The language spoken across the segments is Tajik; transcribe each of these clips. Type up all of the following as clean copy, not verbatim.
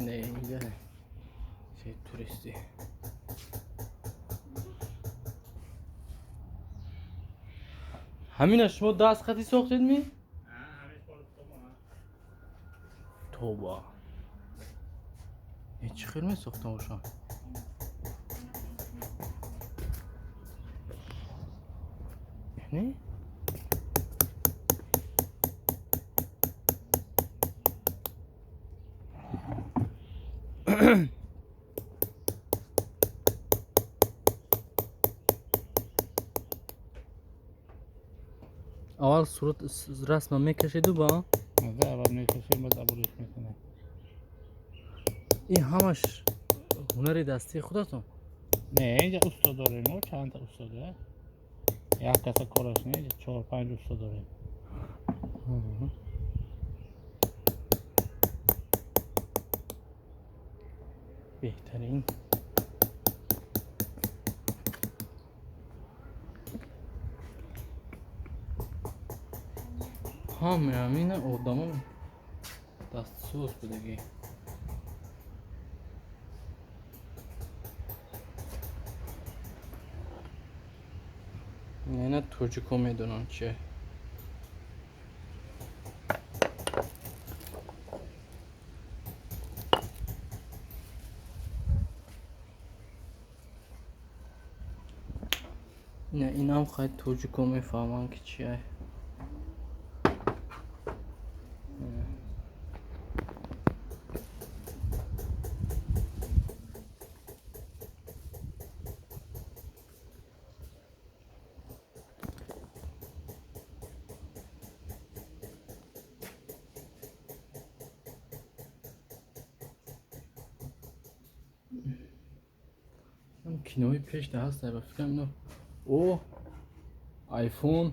Не, инҷа чизи туристӣ. Ҳамина шумо даст хати сохтед ми? Тоба. Чӣ хел месохта бошам? Не? Аввал сурат расма мекашиду ба? Аввал мекашем, баъд абрӯш мекунем. Ин ҳамаш ҳунари дастии худатон? Не, инҷа усто дорем мо, чандта усто дорем. Як каса кораш не, инҷа чор панҷ усто дорем. Беҳтарин. Ҳама ҳамина одамон дастсоз будагӣ. Ина тоҷико медонанд чие. Ина инам хай тоҷико мефаҳманд, ки чие. Кинои пеш да ҳаст, ба фикрам, ино о айфон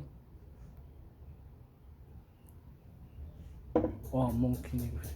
о мумкин гуфт.